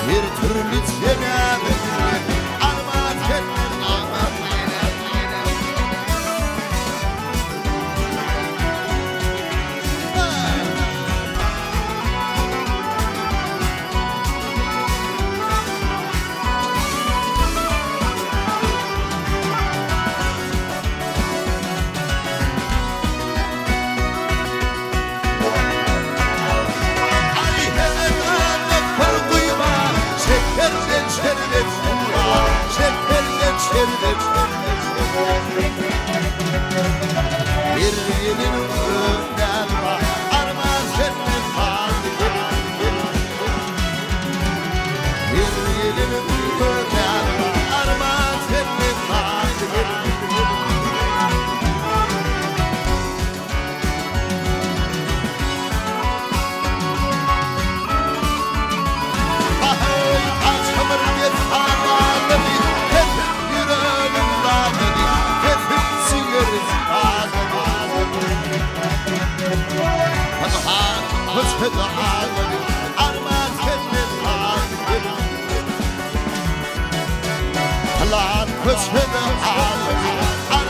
Her türli sebäbi Arman senden aman. Aý hemedanda bir guýma, Şekerden şerbet suwa, Şekerden şerbet Her geliniň öz näzi bar, Arman senden galdy gelin. Her geliniň öz näzi bar, Arman senden galdy gelin. Paheý agşamyr dessanalary, Kesip ýüregiň dagyny, Kesip jigeriň dagyny. Pynhan köçede agyny, Arman senden galdy gelin. Pylan köçede agyny.